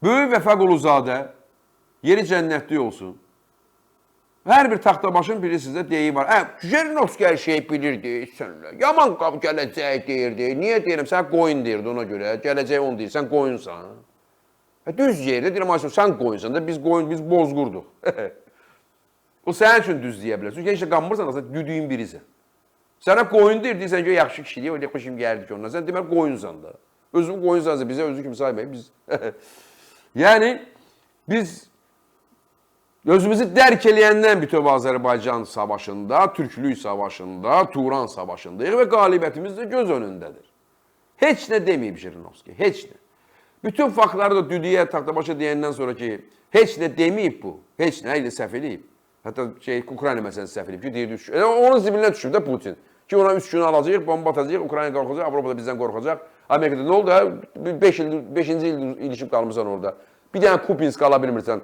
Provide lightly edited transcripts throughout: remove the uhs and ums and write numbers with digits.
Böyük Vəfa Quluzadə yeri cənnətlik olsun. Hər bir taxtabaşın bilirsiniz də deyi var. Hə, Jirinovski hər şeyi bilirdi sənlə. Yaman qab gələcək deyirdi. Niyə deyirəm? Sən qoyun deyirdi ona görə. Gələcək onu deyir. Sən qoyunsan. Hə, düz yerdə deyirəm, ay sən qoyunsan da biz qoyun, biz bozqurduq. O sənin üçün düz deyə bilər. Çünki heç də qanmırsan, aslında düdüyün birisən. Sənə qoyun deyir, deyirsən ki, yaxşı kişidir, öyle xoşum gəldi ki ondan. Sən deməli qoyunsan da. Özünü qoyunsansa bizə özü kimi saymayın biz. Yəni biz özümüzü dərk eləyəndən bütöv Azərbaycan savaşında, Türklük savaşında, Turan savaşındayıq və qalibiyyətimiz də göz önündədir. Heç nə deməyib Jirinovski, heç nə. Bütün faktları da düdüyə, taxtabaşa deyəndən sonra ki, heç nə deməyib bu. Heç nə, elə səhv eləyib. Hətta şey, Ukrayna məsələni səhv eləyib ki, deyirdi, elə onun zibilinə düşüb də Putin. Ki ona 3 gün alacaq, bomba atacaq, Ukrayna qorxacaq, Avropa da bizdən qorxacaq. Amerikada nə oldu? 5 il, 5-ci il ilişib qalmısan orada. Bir dənə Kupinsk ala bilmirsən.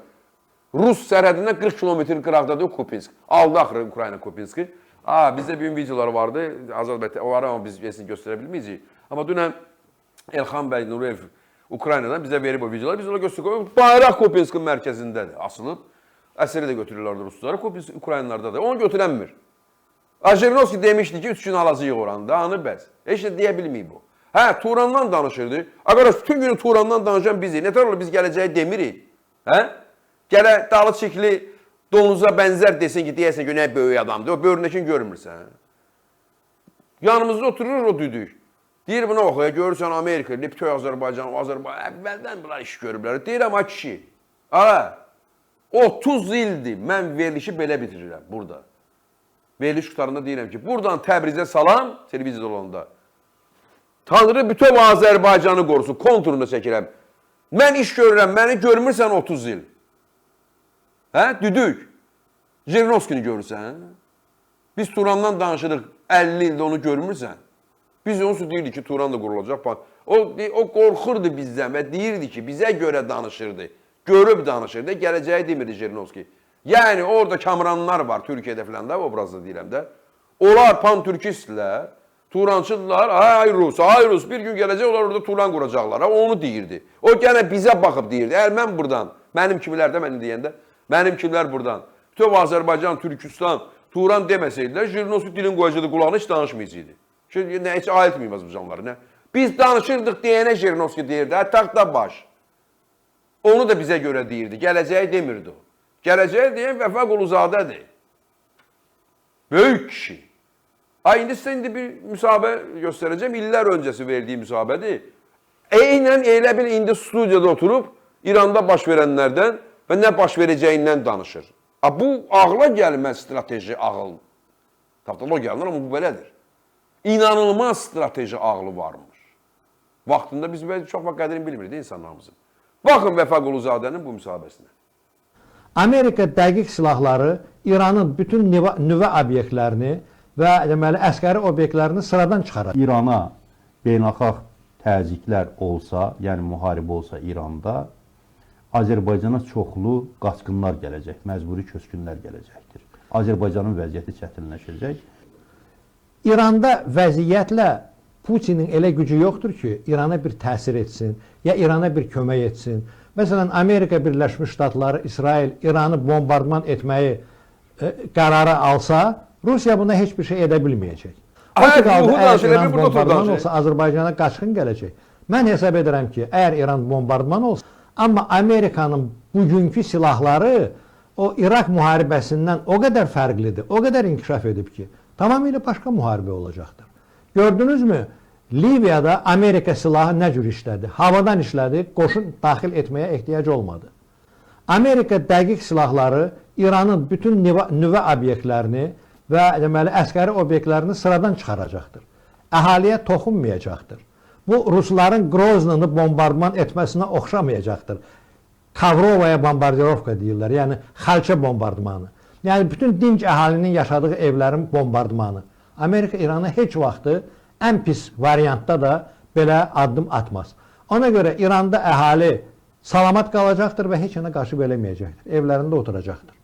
Rus sərhədindən 40 kilometr qıraqdadır Kupinsk. Aldı axırı Ukrayna Kupinski. Bizdə bir gün videolar vardı. Azad bəy, onları amma biz hepsini göstərə bilməyəcəyik. Amma dünən Elxan bəy Nuriyev Ukraynadan bizə verib o videoları. Biz ona göstərdik. Bayraq Kupinskin mərkəzindədir, asılıb. Əsiri də götürürlər rusları. Kupinsk Ukraynalardadır. Onu götürənmir. Jirinovski demişdi ki, 3 gün alacağıq oranda. Anı bəs. Heç nə deyə bilməyib o. Hə, Turandan danışırdı. Arkadaş, bütün günü Turandan danışan bizik. Nətər olur biz gələcəyi demirik. Hə? Gələ dalı çikli donuza bənzər desin ki, deyəsən ki, nə böyük adamdır. O böyründəkini görmürsən. Yanımızda oturur o düdük. Deyir buna oxuya, görürsən Amerika, Liptoy Azərbaycan, Azərbaycan, əvvəldən bunlar iş görüblər. Deyirəm, ay kişi, ala, 30 ildir mən verilişi belə bitirirəm burada. Veriliş qutarında deyirəm ki, buradan Təbrizə salam, televiziyada olanda. Tanrı bütöv Azərbaycanı qorusun, konturunu çəkirəm. Mən iş görürəm, məni görmürsən 30 il. Hə, düdük. Jirinovskini görürsən. Biz Turandan danışırıq, 50 ildə onu görmürsən. Biz onun üçün deyirdik ki, Turan da qurulacaq. O qorxurdu bizdən və deyirdi ki, bizə görə danışırdı. Görüb danışırdı, gələcəyi demirdi Jirinovski. Yəni orada Kamranlar var Türkiyədə filan da, obrazda deyirəm də. Onlar pan-türkistlər, Turançıdırlar, ay Rus, ay Rus, bir gün gələcək onlar orada Turan quracaqlar. Ha, onu deyirdi. O gənə bizə baxıb deyirdi. Əgər mən buradan, mənim kimlər də məni deyəndə, mənim kimlər buradan, bütöv Azərbaycan, Türkistan, Turan deməsəydilər, Jirinovski dilin qoyacaqdı qulağına, heç danışmayacaqdı. Şimdi nə, heç ayıltmayıb Azərbaycanları, nə? Biz danışırdıq deyənə Jirinovski deyirdi, hə, taxta baş. Onu da bizə görə deyirdi, gələcəyi demirdi o. Gələcəyi deyən Vəfa Quluzadədir. Böyük kişi. Ay, indi sizə indi bir müsahibə göstərəcəm. İllər öncəsi verdiyi müsahibədir. Eynən elə bil indi studiyada oturub İranda baş verənlərdən və nə baş verəcəyindən danışır. Ha, bu ağla gəlməz strateji ağıl. Taftologiya alınır, amma bu belədir. İnanılmaz strateji ağlı varmış. Vaxtında biz belə çox vaxt qədrini bilmirdik insanlarımızın. Baxın Vəfa Quluzadənin bu müsahibəsinə. Amerika dəqiq silahları İranın bütün nüvə obyektlərini və deməli əskəri obyektlərini sıradan çıxaracaq. İrana beynəlxalq təzyiqlər olsa, yəni müharibə olsa İranda, Azərbaycana çoxlu qaçqınlar gələcək, məcburi köçkünlər gələcəkdir. Azərbaycanın vəziyyəti çətinləşəcək. İranda vəziyyətlə Putinin elə gücü yoxdur ki, İrana bir təsir etsin, ya İrana bir kömək etsin. Məsələn, Amerika Birləşmiş Ştatları, İsrail İranı bombardıman etməyi qərarı alsa, Rusiya buna heç bir şey edə bilməyəcək. O ki qaldı, əgər İran bombardıman olsa, Azərbaycana qaçqın gələcək. Mən hesab edirəm ki, əgər İran bombardıman olsa, amma Amerikanın bugünkü silahları o İraq müharibəsindən o qədər fərqlidir, o qədər inkişaf edib ki, tamamilə başqa müharibə olacaqdır. Gördünüzmü? Liviyada Amerika silahı nə cür işlədi? Havadan işlədi, qoşun daxil etməyə ehtiyac olmadı. Amerika dəqiq silahları İranın bütün nüvə obyektlərini və deməli əskəri obyektlərini sıradan çıxaracaqdır. Əhaliyə toxunmayacaqdır. Bu rusların Groznını bombardıman etməsinə oxşamayacaqdır. Kavrovaya bombardirovka deyirlər, yəni xalça bombardımanı. Yəni bütün dinc əhalinin yaşadığı evlərin bombardımanı. Amerika İrana heç vaxtı ən pis variantda da belə addım atmaz. Ona görə İranda əhali salamat qalacaqdır və heç nə qarşı eləməyəcəkdir. Evlərində oturacaqdır.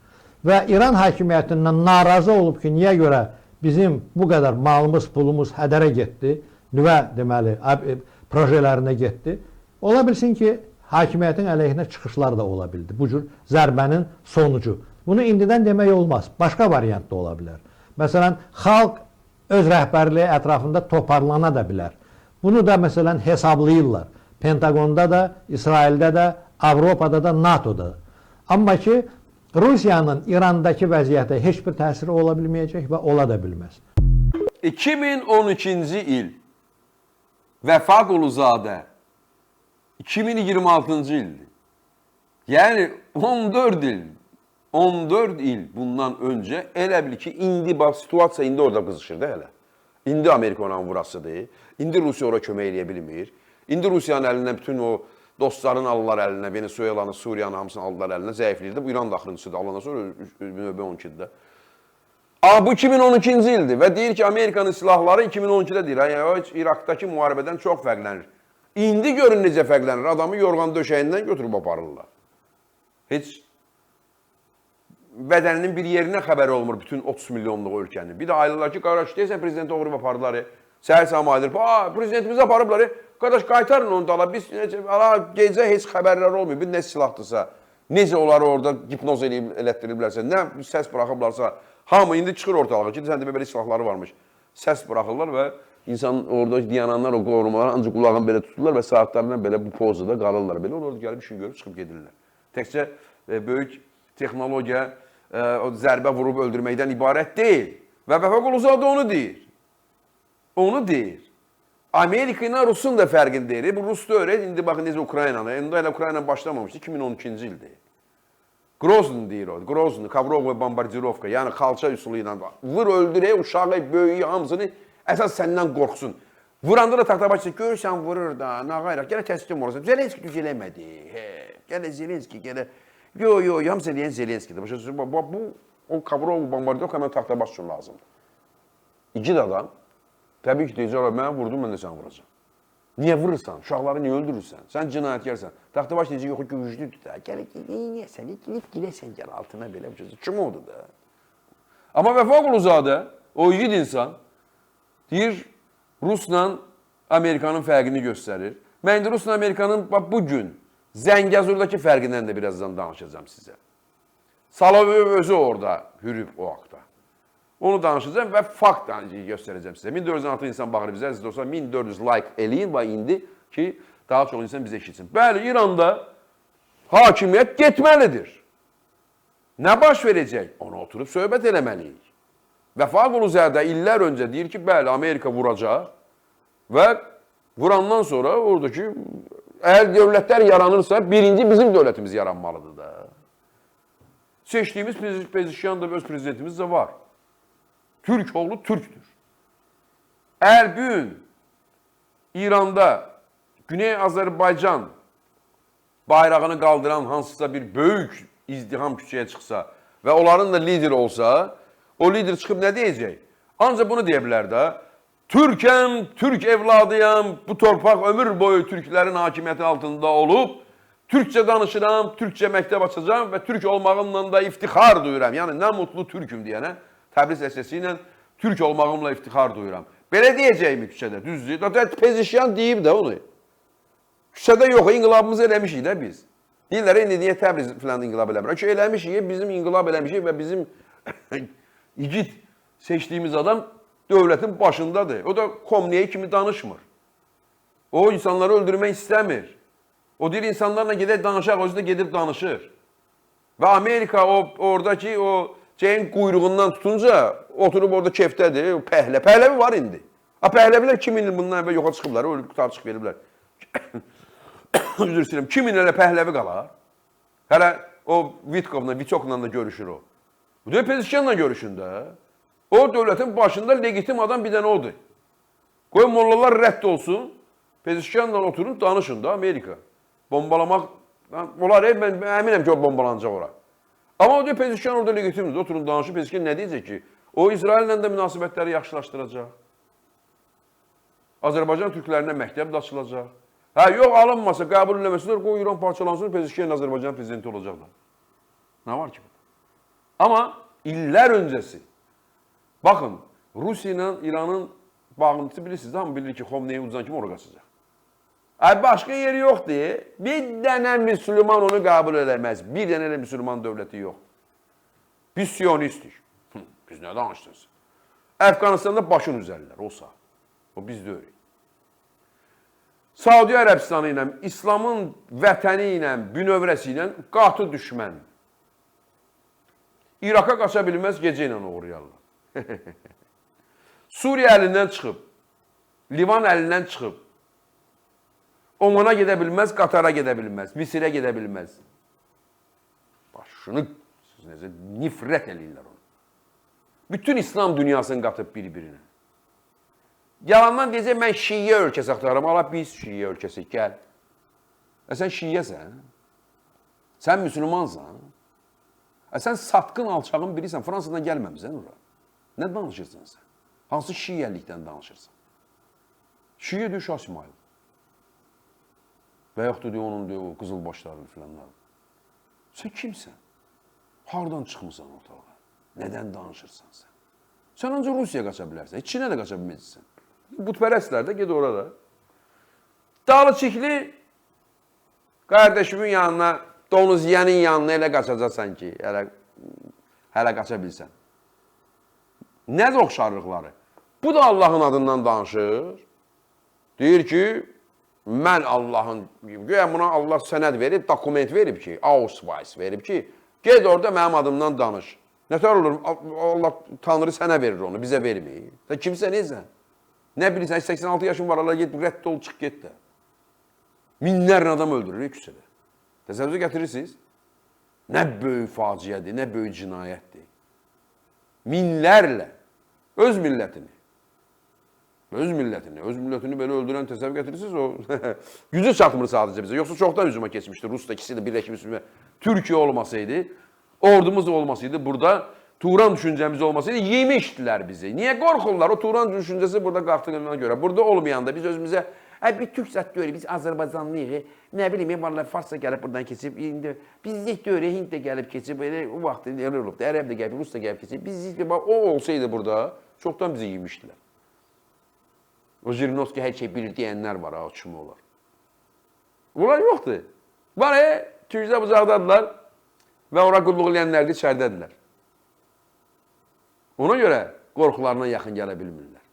Və İran hakimiyyətindən narazı olub ki, niyə görə bizim bu qədər malımız, pulumuz hədərə getdi, nüvə deməli projələrinə getdi. Ola bilsin ki, hakimiyyətin əleyhinə çıxışlar da ola bildi. Bu cür zərbənin sonucu. Bunu indidən demək olmaz. Başqa variant da ola bilər. Məsələn, xalq öz rəhbərliyi ətrafında toparlana da bilər. Bunu da məsələn hesablayırlar. Pentaqonda da, İsraildə də, Avropada da, NATO-da da. Amma ki Rusiyanın İrandakı vəziyyətə heç bir təsiri ola bilməyəcək və ola da bilməz. 2012-ci il Vəfa Quluzadə 2026-cı ildir. Yəni 14 il, 14 il bundan öncə elə bil ki, indi bax situasiya indi orada qızışır da hələ. İndi Amerika ona vurasıdır. İndi Rusiya ora kömək eləyə bilmir. İndi Rusiyanın əlindən bütün o dostların alırlar əlinə, Venezuelanı, Suriyanı hamısını aldılar əlinə, zəifləyirdi. Bu İran da axırıncısıdır. Alandan sonra növbə 12-dir də. Bu 2012-ci ildir və deyir ki, Amerikanın silahları 2012-də deyir. Yəni o İraqdakı müharibədən çox fərqlənir. İndi görün necə fərqlənir. Adamı yorğan döşəyindən götürüb aparırlar. Heç bədəninin bir yerinə xəbəri olmur bütün 30 milyonluq ölkənin. Bir də ayrılırlar ki, qardaş, deyəsən prezidenti oğurub apardılar. Səhər saam ayılır. Prezidentimizi aparıblar. Qardaş, qaytarın onu da. Biz necə, ala, gecə heç xəbərlər olmuyor. Bir nə silahdırsa, necə onları orada hipnoz eləyib, elətdiriblərsə, nə səs buraxıblarsa, hamı indi çıxır ortalığa ki, sən demə belə silahları varmış. Səs buraxırlar və insan orada dayananlar, o qorumalar ancaq qulağını belə tuturlar və saatlarla belə bu pozada qalırlar. Belə orada gəlib işini görüb çıxıb gedirlər. Təkcə böyük texnologiya o zərbə vurub öldürməkdən ibarət deyil. Və Vəfa Quluzadə onu deyir. Onu deyir. Amerika ilə Rusun da fərqini deyir. Bu Rus deyil. İndi baxın necə Ukraynanı. İndi hələ Ukrayna başlamamışdı. 2012-ci ildir. Grozny deyir o. Grozny, Kavrova bombardirovka. Yəni xalça üsulu ilə vur öldürək, uşağı, böyüyü, hamısını əsas səndən qorxsun. Vuranda da taxtabaşı görürsən vurur da, nə qayraq, gələ təslim olursan. Zelenski düz eləmədi. He, gələ Zelenski, gələ. Yo, yo, hamısı eləyən Zelenskidir. Başa düşürsən? Bu o Kavrova bombardirovka həmən taxtabaşı üçün lazımdır. İgid adam. Təbii ki, deyəcək, mənə vurdun, mən də səni vuracağam. Niyə vurursan? Uşaqları niyə öldürürsən? Sən cinayətkarsan. Taxtabaşı deyəcək, yox, güclüdür də. Gəl, niyə girib girəsən, gəl altına belə bir şey. Kim oldu da? Amma Vəfa Quluzadə, o igid insan, deyir, Rusla Amerikanın fərqini göstərir. Mən indi Rusla Amerikanın bax, bugün Zəngəzurdakı fərqindən də birazdan danışacağam sizə. Solovyov özü orada hürüb o haqda. Onu danışacağım və fakt göstərəcəm sizə. 1400-dən artıq insan baxır bizə, əziz dostlar, 1400 like eləyin və indi ki, daha çox insan bizə eşitsin. Bəli, İranda hakimiyyət getməlidir. Nə baş verəcək? Ona oturub söhbət eləməliyik. Vəfa Quluzadə illər öncə deyir ki, bəli, Amerika vuracaq və vurandan sonra oradakı əgər dövlətlər yaranırsa, birinci bizim dövlətimiz yaranmalıdır da. Seçdiyimiz Pezişkiyan da öz prezidentimiz də var. Türk oğlu Türkdür. Əgər bu gün İranda Güney Azərbaycan bayrağını qaldıran hansısa bir böyük izdiham küçəyə çıxsa və onların da lideri olsa, o lider çıxıb nə deyəcək? Ancaq bunu deyə bilər də. Türkəm, Türk evladıyam, bu torpaq ömür boyu türklərin hakimiyyəti altında olub, Türkçə danışıram, Türkçə məktəb açacağam və Türk olmağımla da iftixar duyuram. Yəni nə mutlu Türküm deyənə Təbriz əsası ilə Türk olmağımla iftixar duyuram. Belə deyəcəkmi küçədə? Düzdür. Pezişkiyan deyib də onu. Küçədə yox, inqilabımızı eləmişik də biz. Deyirlər, indi niyə Təbriz filan inqilab eləmir? Ki, eləmişik, bizim inqilab eləmişik və bizim igid seçdiyimiz adam dövlətin başındadır. O da Xomneyi kimi danışmır. O insanları öldürmək istəmir. O deyir insanlarla gedək danışaq, özü də gedib danışır. Və Amerika o oradakı o şeyin quyruğundan tutunca oturub orada kefdədir. O Pəhlə. Pəhləvi var indi. Ha Pəhləvilər 2000 il bundan əvvəl yoxa çıxıblar, ölüb qutarıb çıxıb veriblər. Üzr istəyirəm. 2000 elə Pəhləvi qalar. Hələ o Vitkovla, Vitokla da görüşür o. Bu deyir Pezişkiyanla görüşün də. O dövlətin başında legitim adam bir dənə odur. Qoy mollalar rədd olsun. Pezişkiyanla oturun, danışın da Amerika. Bombalamaq olar, mən əminəm ki, o bombalanacaq ora. Amma o deyir Pezişkiyan orada legitimdir. Oturun danışın. Pezişkiyan nə deyəcək ki? O İsraillə də münasibətləri yaxşılaşdıracaq. Azərbaycan türklərinə məktəb də açılacaq. Hə, yox alınmasa, qəbul eləməsinlər, qoy İran parçalansın, Pezişkiyan Azərbaycan prezidenti olacaqlar. Nə var ki burada? Amma illər öncəsi, baxın, Rusiya ilə İranın bağıntısı bilirsiniz, hamı bilir ki, Xomneyi udzan kimi ora qaçacaq. Ay başqa yeri yoxdur. Bir dənə müsəlman onu qəbul eləməz. Bir dənə də müsəlman dövləti yox. Biz siyonistik. Biz nə danışdınız? Əfqanistanda başın üzərlər, o sağ. O biz deyirik. Saudi Ərəbistanı ilə, İslamın vətəni ilə, bünövrəsi ilə qatı düşmən. İraqa qaça bilməz, gecə ilə oğurlayarlar. Suriya əlindən çıxıb, Livan əlindən çıxıb. Omana gedə bilməz, Qatara gedə bilməz, Misirə gedə bilməz. Başını siz necə nifrət eləyirlər onu. Bütün İslam dünyasını qatıb bir-birinə. Yalandan deyəcək, mən şiyə ölkəsi axtarıram. Allah biz şiyə ölkəsi, gəl. Sən şiyəsən? Sən müsəlmansan? Sən satqın alçağın birisən, Fransadan gəlməmisən ora. Nə danışırsan sən? Hansı şiyəlikdən danışırsan? Şiyə deyir Şah İsmayıl. Və yaxud da deyir, onun deyir, o qızılbaşların filanlar. Sən kimsən? Hardan çıxmısan ortalığa? Nədən danışırsan sən? Sən ancaq Rusiyaya qaça bilərsən, heç Çinə də qaça bilməzsən. Butpərəstlər də ged orada. Dalıçikli qardaşımın yanına, donuz yiyənin yanına elə qaçacaqsan ki, hələ qaça bilsən. Nə oxşarlıqları? Bu da Allahın adından danışır. Deyir ki, mən Allahın, güya buna Allah sənəd verib, dokument verib ki, Ausweis verib ki, ged orada mənim adımdan danış. Nətər olur? Allah Tanrı sənə verir onu, bizə vermir. Sən kimsən, necə? Nə bilirsən, 86 yaşın var, Allah get, rədd ol, çıx get də. Minlərlə adam öldürür küçədə. Təsəvvür gətirirsiniz? Nə böyük faciədir, nə böyük cinayətdir. Minlərlə öz millətini, öz millətini belə öldürən təsəvvür gətirirsiniz, o gücü çatmır sadəcə bizə. Yoxsa çoxdan hücuma keçmişdi. Rus da ikisi də birləşmiş Türkiyə olmasaydı, ordumuz olmasaydı, burada Turan düşüncəmiz olmasaydı yemişdilər bizi. Niyə qorxurlar? O Turan düşüncəsi burada qalxdığına görə. Burada olmayanda biz özümüzə bir Türk zət deyil, biz Azərbaycanlıyıq. Nə bilim, vallahi Fars da gəlib buradan keçib, indi bizlik deyil, Hind də gəlib keçib, elə o vaxt elə olubdu, Ərəb də gəlib, Rus da gəlib keçib. Bizlik o olsaydı burada, çoxdan bizi yemişdilər. O Jirinovski hər şey bilir deyənlər var, ha, kimi olar. Bunlar yoxdur. Var, Türklər bucaqdadılar və ora qulluq eləyənlər də içəridədirlər. Ona görə qorxularına yaxın gələ bilmirlər.